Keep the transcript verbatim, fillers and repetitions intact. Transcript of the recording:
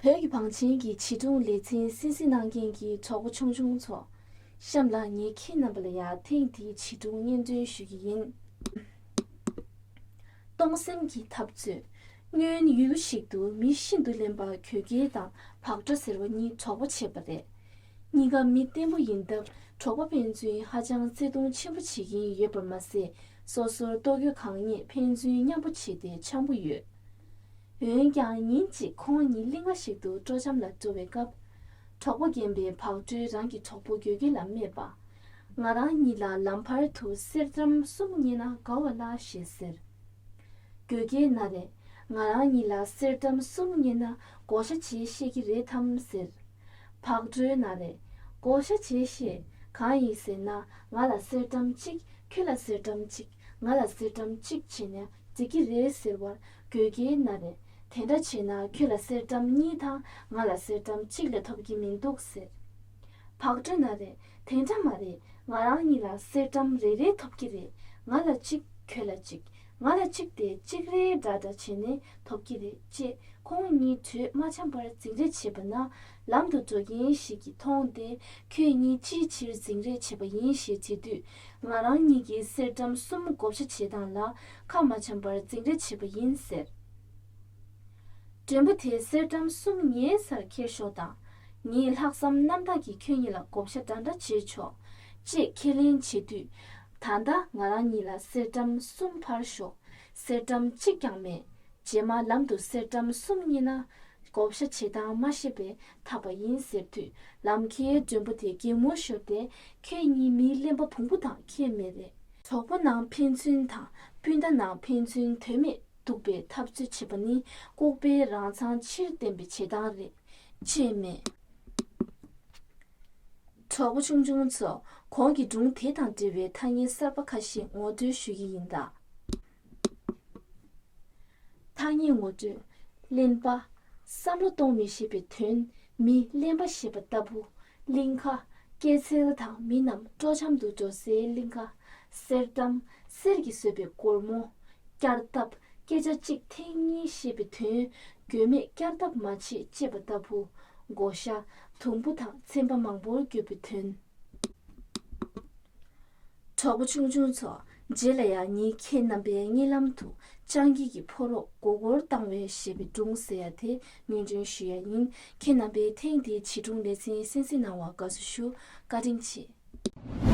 བོད་ཀྱི་བང་ཆེན་གྱི་བྱིས་སྒྲུང་ལེ་ཚན་གསན་གཟིགས་གནང་མཁན་གྱི་གྲོགས་པོ་ཆུང་ཆུང་ཚོ། གཤམ་ལ་ངས་ཁྱེད་རྣམ་པ་ལ་ཡང་ཐེངས་འདིའི་བྱིས་སྒྲུང་སྙན་སྒྲོན་ཞུ་གི་ཡིན། སྟོང་སེམས་ཀྱི་འཐབ་རྩོད། སྔོན་ཡུལ་ཞིག་ཏུ་མི་ཤིན་ཏུ་གླེན་པ་གོས་རྒྱལ་དང་བག་གྲོ་ཟེར་བ་གཉིས་གྲོགས་པོ་བྱས་པ་རེད། གཉིས་ཀ་མི་བརྟན་པོ་ཡིན་སྟབས། གྲོགས་པོ་ཕན་ཚུན་ཧ་ཅང་བརྩེ་དུང་ཆེན་པོ་བྱེད་ཀྱིན་ཡོད་པར་མ་ཟད། སོ་སོར་ལྟོ་གོས་གང་རྙེད་ཕན་ཚུན་མཉམ་པོ་བྱས་ཏེ་འཆམ་པོ་ཡོད། འོན་ཀྱང་ཉིན་གཅིག་ཁོང་གཉིས་གླིང་ག་ཞིག་ཏུ་སྤྲོ་འཆམ་ལ་འགྲོ་བའི་སྐབས། གྲོགས་པོ་རྒན་པས་བག་གྲོས་རང་གི་གྲོགས་པོ་གོས་རྒྱལ་ལ་སྨྲས་པ། ང་རང་གཉིས་ལ་ལམ་བར་དུ་གསེར་ཀྲམ་གསུམ་རྙེད་ན་དགའ་བ་ལ་ཞེས་ཟེར། གོས་རྒྱལ་ན་རེ། ང་རང་གཉིས་ལ་གསེར་ཀྲམ་གསུམ་རྙེད་ན་བགོ་བཤའ་བྱེད་ཤེས་ཀྱི་རེད་དམ་ཟེར། བག་གྲོས་ན་རེ། བགོ་བཤའ་བྱེད་ཤེས། གང་ཡིན་ཟེར་ན། ང་ལ་གསེར་ཀྲམ་གཅིག་ཁྱོད་ལ་གསེར་ཀྲམ་གཅིག་ང་ལ་གསེར་ཀྲམ་གཅིག་བྱས་ན་འགྲིག་གི་རེད་ཟེར་བར། གོས་རྒྱལ་ན་རེ། དེ་འདྲ་བྱས་ན་ཁྱོད་ལ་གསེར་ཀྲམ་གཉིས་དང་ང་ལ་གསེར་ཀྲམ་གཅིག་ལས་ཐོབ་ཀྱི་མི་འདུག་ཟེར། བག་གྲོས་ན་རེ། དེ་འདྲ་མ་རེད། ང་རང་གཉིས་ལ་གསེར་ཀྲམ་རེ་རེ་ཐོབ་ཀྱི་རེད། ང་ལ་གཅིག་ཁྱོད་ལ་གཅིག་ང་ལ་གཅིག་དེ་གཅིག་རེ་འདྲ་འདྲ་བྱས་ནས་ཐོབ་ཀྱི་རེད་ཅེས། ཁོང་གཉིས་གྲོས་མ་འཆམ་པར་འཛིང་རེས་བྱས་པ་ན། ལམ་དུ་འགྲོ་མཁན་ཞིག་གིས་མཐོང་སྟེ། ཁྱོད་གཉིས་ཅིའི་ཕྱིར་འཛིང་རེས་བྱས་པ་ཡིན་ཞེས་དྲིས་དུས། ང་རང་གཉིས་ཀྱིས་གསེར་ཀྲམ་གསུམ་བགོ་བཤའ་བྱེད་སྟངས་ལ་ཁ་མ་འཆམ་པར་འཛིང་རེས་བྱས་པ་ཡིན་ཟེར། མགྲོན་པོ་དེས་གསེར་ཀྲམ་གསུམ་ངའི་སར་འཁྱེར་ཤོག་དང་། ངས་ལྷག་བསམ་རྣམ་དག་གིས་ཁྱོད་གཉིས་ལ་བགོ་བཤའ་འདྲ་འདྲ་བྱེད་ཆོག་ཅེས་ཁས་ལེན་བྱེད་དུས། ད་ལྟ་ང་རང་གཉིས་ལ་གསེར་ཀྲམ་གསུམ་ཕར་ཞོག་གསེར་ཀྲམ་གཅིག་ཀྱང་མེད། རྗེས་མ་ལམ་དུ་གསེར་ཀྲམ་གསུམ་རྙེད་ན། བགོ་བཤའ་བྱེད་སྟངས་མ་ཤེས་པས་འཐབ་པ་ཡིན་ཟེར་དུས། ལམ་ཁའི་མགྲོན་པོ་དེ་གད་མོ་ཤོར་ཏེ། ཁྱེད་གཉིས་མི་གླེན་པ་བོང་བུ་དང་ཁྱད་མེད་རེད། གྲོགས་པོ་ནང་ཕན་ཚུན་དང་སྤུན་ཟླ་ནང་ཕན་ཚུན་དོན་མེད་འདུག་པའི་འཐབ་རྩོད་བྱེད་པ་ནི་ལྐུགས་པའི་རང་མཚང་ཕྱིར་བསྟན་པའི་བྱེད་སྟངས་རེད། ཅེས་སྨྲས། གྲོགས་པོ་ཆུང་ཆུང་ཚོ། གོང་གི་སྒྲུང་དེ་དང་འབྲེལ་བའི་ཐ་སྙད་གསར་པ་ཁ་ཤས་ངོ་སྤྲོད་ཞུ་གི་ཡིན་ད། ཐ་སྙད་ངོ་སྤྲོད། གླེན་པ། བསམ་བློ་གཏོང་མི་ཤེས་པའི་དོན། མི་གླེན་པ་ཞེས་པ་ལྟ་བུ། གླིང་ག། སྐྱེད་ཚལ་དང་མི་རྣམས་སྤྲོ་འཆམ་དུ་འགྲོ་སའི་གླིང་ག། གསེར་ཀྲམ། གསེར་གྱིས་བཟོས་པའི་སྒོར་མོ། བསྐྱར་ལྡབ། སྐད་ཆ་གཅིག་ཐེངས་གཉིས་བཤད་པའི་དོན། དགོས་མེད་བསྐྱར་ལྡབ་མ་བྱེད་ཅེས་པ་ལྟ་བུ། བགོ་བཤའ། དུམ་བུ་དང་ཚན་པ་མང་པོར་བསྒྱུར་བའི་དོན། གྲོགས་པོ་ཆུང་ཆུང་ཚོ། རྗེས་ལ་ཡང་ངས་ཁྱེད་རྣམ་པའི་རྨི་ལམ་དུ་སྤྱང་ཀི་གི་ཕོ་རོག་མགོ་སྐོར་བཏང་བའི་ཞེས་པའི་སྒྲུང་ཟེར་ཡ་དེ་སྙན་སྒྲོན་ཞུ་ཡ་ཡིན། ཁྱེད་རྣམ་པས་ཐེངས་འདིའི་བྱིས་སྒྲུང་ལེ་ཚན་གསན་གཟིགས་གནང་བར་དགའ་བསུ་ཞུ། བཀའ་དྲིན་ཆེ།